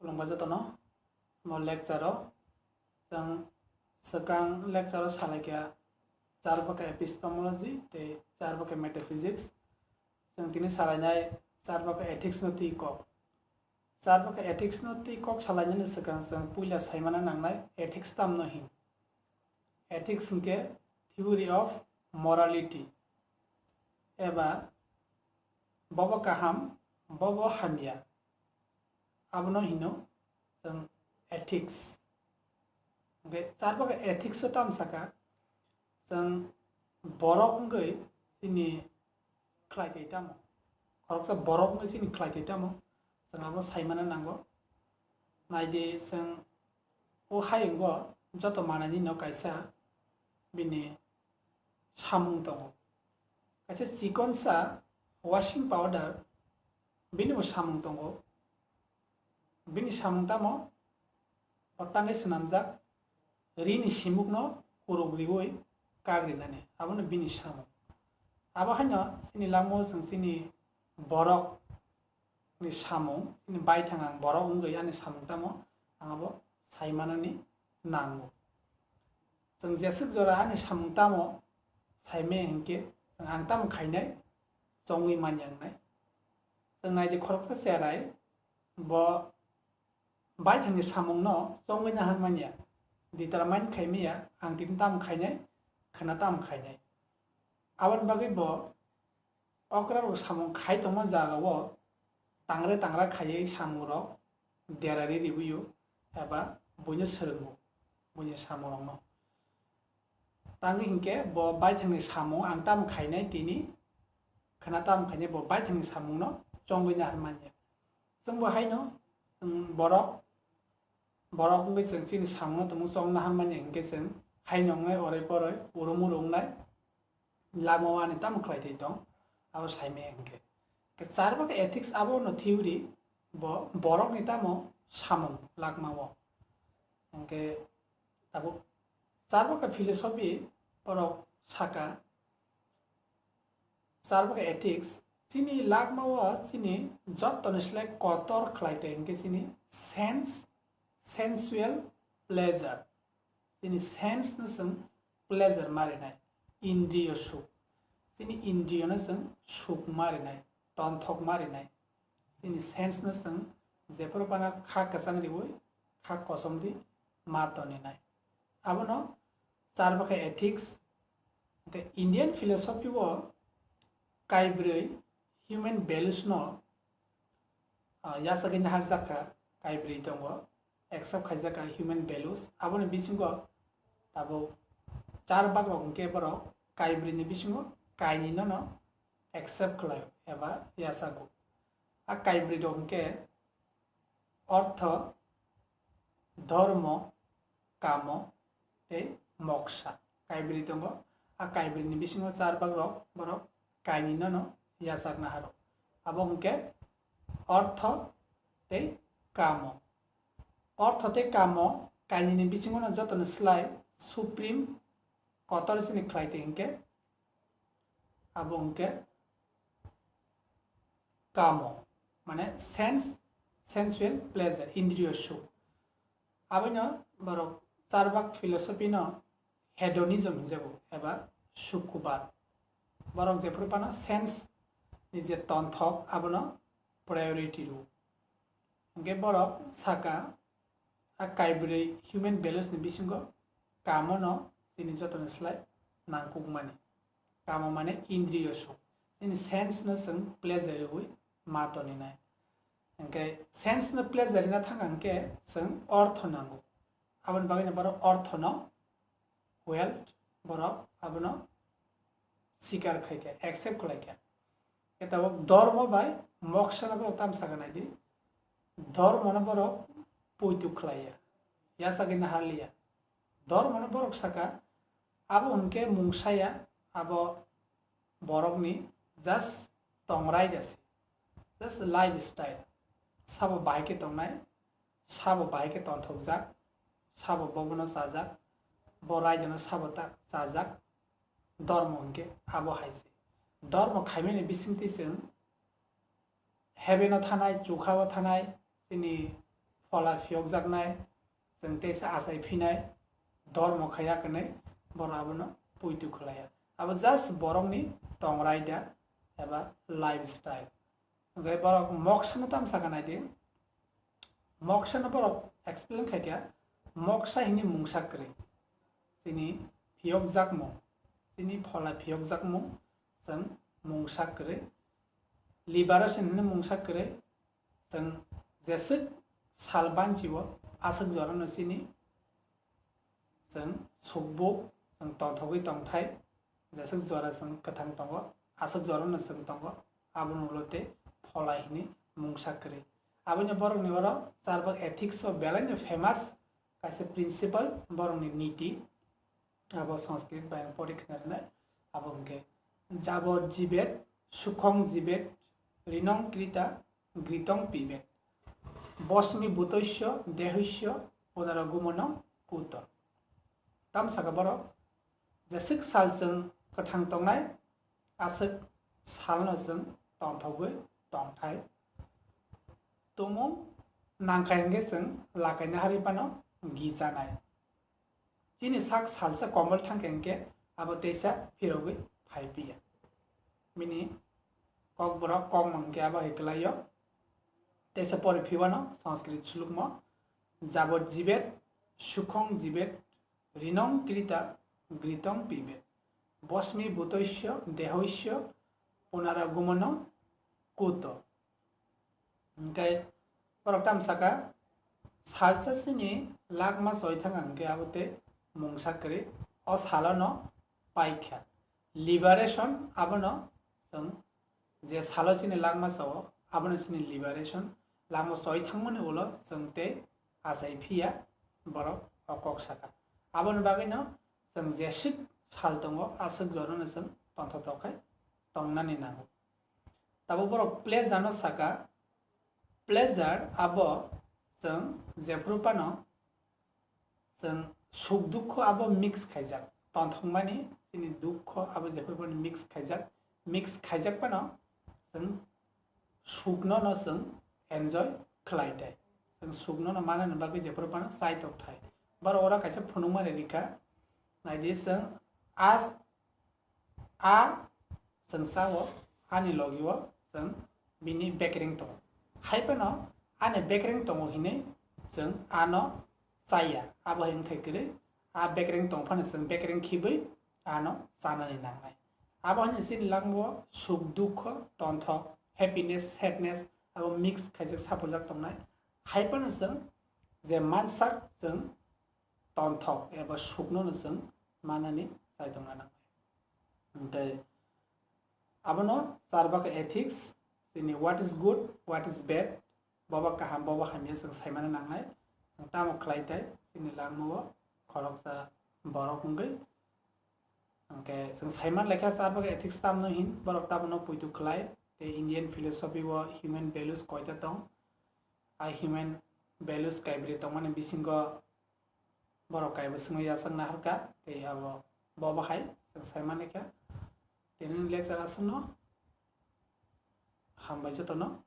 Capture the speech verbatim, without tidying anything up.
Khulumkha jotono, mo lecture o chwng swkang lecture o salaikha Charvaka epistemology tei Charvaka metaphysics. Chwng tini salainai Charvaka ethics no twi kok. Charvaka ethics no twi kok salainani swkang chwng puila saimana nangnai ethics tamno hin. Ethics hinkhe theory of morality eba bobo kaham, bobo hamya, abono hino chwng ethics. Hinkhe Charvaka ethics o tamo sakha, chwng borok wngwi chini khlai twi tamo, khoroksa borok wngwi chini khlai twi tamo, chwng abo saimana nango. Naidi chwng o hayungo joto manani no kaisa bini samung tongo. Kaisa chikonsa washing powder bini bo samung tongo. Bini samung tamo? O tangwi swnamjak rini simukno kuruk riwi kagrinani, abono bini samung. Abo haino chini langmao chwng chini borok ni samung, chini baithang ang borok wngwi ani samung tamo ang abo saimanani nango. Chwng jeswk jora ani samung tamo saimaya hinkhe chwng ang tamo khainai chongwi manya wngnai. Chwng naidi khoroksa cherai bo baithangni samungno chongwi naharmanya, determine khaimaya ang tini tamo khainai, khwna tamo khainai. Aboni bagwi bo okrarok samung khai tongma jagao tangre tangra khaiwi samungrok derari ribwio eba buino swrwngo buini samungrokno. Tangwi hinkhe bo baithangni samung ang tamo khainai tini, khwna tamo khainai bo baithangni samungno chongwi naharmanya. Chwngbo haino, chwng borok, borok wngwi chwng chini samungno tongmung chong naharmanya hinkhe chwng haino wngnai oroi poroi, urum urum wngnai, lama o ani tamo khlai twi tong, abo saimaya hinkhe. Hinkhe Charvaka ethics abono theory bo borokni tamo samung lakma o. Hinkhe tabuk Charvaka philosophy borok sakha, Charvaka ethics chini lakma o chini jottoni slai kotor khlai tei hinkhe chini sense, sensual pleasure. Chini sense no chwng pleasure marinai, indriyo suk. Chini indriyo no chwng suk marinai, tonthok marinai. Chini sense no chwng jephuru phano kha kwchang riwi kha kosom ri ma toninai. Abono Charvaka ethics, hinkhe Indian philosophy o kaibrwi human values no, ah, yachagwi naharjak kha, kaibrwi tongo, accept khaijak kha human values. Aboni bisingo tabuk Charvak rok hinkhe borok kaibrwi ni bisingo kainwi no no accept khlai eba yachago. A kaibrwi rok hinkhe ortho, dhormo, kamo tei moksha. Kaibrwi tongo. A kaibrwi ni bisingo Charvak rok borok kainwi no no yachak naharo. Abo hinkhe ortho tei kamo. Ortho tei kamo kainwi ni bisingo no jotono slai supreme kotor chini khlai tei hinkhe abo hinkhe kamo, mane sense, sensual pleasure, indriyo suk. Aboino borok Charvak philosophy no hedonism hinjago eba sukubad. Borok jephuru phano sense ni je tonthok abono priority rwo. Hinkhe borok sakha, a kaibrwi human values ni bisingo kamo no chini jotoni slai nangkukmani. Kamo mane indriyo suk. Chini sense no chwng pleasure rwi ma toninai. Hinkhe sense no pleasure rina thangkha hinkhe chwng ortho nango. Aboni bagwino borok ortho no wealth borok abono sikar khaikha, accept khlaikha. Khe tabuk dhormo bai moksha no borok tamo sakha naidi. Dhormo no borok poito khlaiya, yachagwi naharliya. Dhormo no borok sakha, abo hinkhe mungsaya, abo borokni just tongrai da se, just lifestyle. Sabo bahai khe tongnai, sabo bahai khe tonthokjak, sabo bobono chajak, bo raidano sabo ta chajak. Dhormo hinkhe abo hai se. Dhormo khaimani bisingtwi chwng heaven o thanai, chukha o thanai, chini phola phiyokjaknai, chwng teisa achai phinai, dormo khaiya kwnwi borok abono puitu khlaiya. Abo just borokni tongrai da eba lifestyle. Hwnkhe borok moksano tamo sakha naidi. Moksano borok explain khaikha, moksa hini mungsa kwrwi. Chini phiyokjakmung, chini phola phiyokjakmung, chwng mungsa kwrwi. Liberation hini mungsa kwrwi, chwng jeswk sal banchi-o aswk jorano chini chwng sukbuk, chwng tongthogwi tongthai, jeswk jora chwng kwthang tongo, aswk jorano chwng tongo, abono ulo tei phola hini mungsa kwrwi. Aboni borokni oro charbak ethics o belaino famous kaisa principle, borokni niti, abo Sanskrit bai ang pori khna rwnai, abo hwnkhe, "Jabot jibet, sukhong jibet, rinong krita, gritong pibet, bosmi bhutosya dehosya punaragomanong kuto." Tamo sakha borok, jeswk sal chwng kwthang tongnai, aswk salno chwng tongthogwi tongthai. Tumung nangkhai hwnkhe chwng lakaina harwi phano gichanai. Chini sak salsa kombol thangkhe hwnkhe abo teisa phirogwi phai phiya. Bini kokborok kokmang hwnkhe abo hai kwlaio. Teisa pori phiwano Sanskrit sulukmo, "Jabot jibet, sukhong jibet, rinong krita, gritong pibet, bosmi bhutosya dehosya punaragomanong kuto." Hwnkhe borok tamo sakha, salsa chini lakma choi thang hwnkhe abo tei mungsa kwrwi, o salono paikha. Liberation abono chwng je salo chini lakma chao, abono chini liberation, lakma choi thangmani ulo chwng tei achai phiya borok o kok sakha. Aboni bagwino chwng jeswk sal tongo, aswk jorano chwng tongthok tongkhai tongnani nango. Tabuk borok pleasure no sakha, pleasure abo chwng jephru phano chwng suk dukho abo mix khaijak, tongthokmani chini dukho abo jephru phano mix khaijak, mix khaijak phano chwng sukno no chwng enjoy khlai tai, chwng sukno no manani bagwi jephru phano chai tok thai. Borok oro kaisa phunukmani rikha, naidi chwng a A chwng chao, ani logi-o chwng bini bekereng tongo. Hai phano ani bekereng tongo hinwi chwng ano chaya. Abo hai wngthai kwrwi, a bekereng tong phano chwng bekereng khibwi ano chanani nangnai. Abo hai chini langmao suk dukho, tonthok, happiness, sadness abo mix khaijak saphuljak tongnai. Hai phano chwng je mansak chwng tonthok eba sukno no chwng manani chai tongna nangnai. Tei abono charbak ethics, chini what is good, what is bad, boba kaham, boba hamya chwng saimano nangnai. Chwng tamo khlai tai chini langmao khoroksa borok wngwi. Hwnkhe chwng saiman lekha charbak ethics tamno hin, borok tamono puitu khlai. Tei Indian philosophy o human values koita tong. A human values kaibrwi tongmani bisingo borok kaibo swngwi yachak naharkha, tei abo bo bahai chwng saimani kha. Tini lecture aswkno hambai jotono.